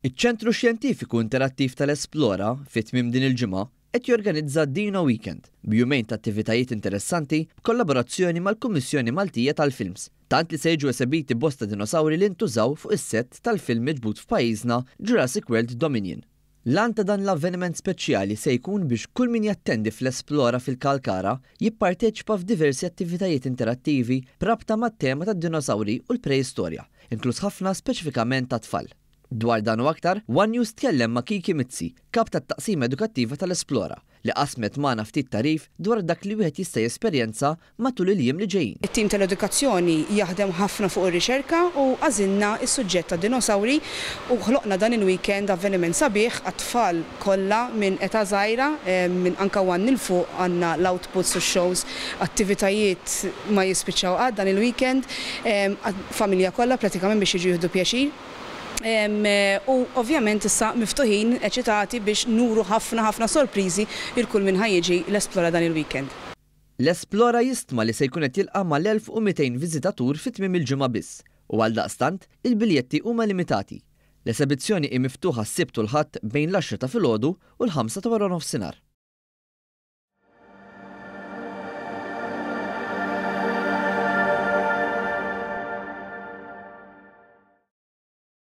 Iċ-Ċentru Xjentifiku Interattiv tal-Esplora fi tmiem din il-ġimgħa qed jorganizza Dino Weekend b'jumejn ta' attivitajiet interessanti b'kollaborazzjoni mal-Kummissjoni Maltija tal-Films. Tant li se jiġu esebiti bosta dinosawri li ntużaw fuq is-sett tal-film miġbud f'pajjiżna Jurassic World Dominion. L-għan ta' dan l-avveniment speċjali se jkun biex kull min jattendi fl-Esplora fil-Kalkara jipparteċipa f'diversi attivitajiet interattivi b'rabta mat-tema tad-dinosawri u l-preistorja, inkluż ħafna speċifikament għat-tfal. Dwar dan u aktar, One News tkellem ma' Kiki Mizzi, Kap tat-Taqsima Edukattiva tal-Esplora, li qasmet magħna ftit tagħrif dwar dak li wieħed jista' jesperjenza matul il-jiem li ġejjin. It-tim tal-edukazzjoni jaħdem ħafna fuq ir-riċerka u għażilna s-suġġett tad-dinosawri u ħloqna dan il-weekend avveniment sabiħ għat-tfal kollha minn età żgħira, minn anke one 'il fuq għandna l-outputs u x-shows, attivitajiet ma jispiċċaw qatt dan il-weekend, familja kollha pratikament biex jiġu jieħdu pjaċir. U ovvjament issa miftuħin, eċitati biex nuru ħafna ħafna sorpriżi lil kull min ħa jiġi l-Esplora dan il-weekend. L-Esplora jistma li se jkun qed jilqa' mal-1,200 viżitatur fi tmiem il-ġimgħa biss u għaldaqstant, il-biljetti huma limitati. L-esebizzjoni hi miftuħa s-Sibt u l-Ħadd bejn l-għaxra ta' filgħodu u l-ħamsa ta' waranofsinhar.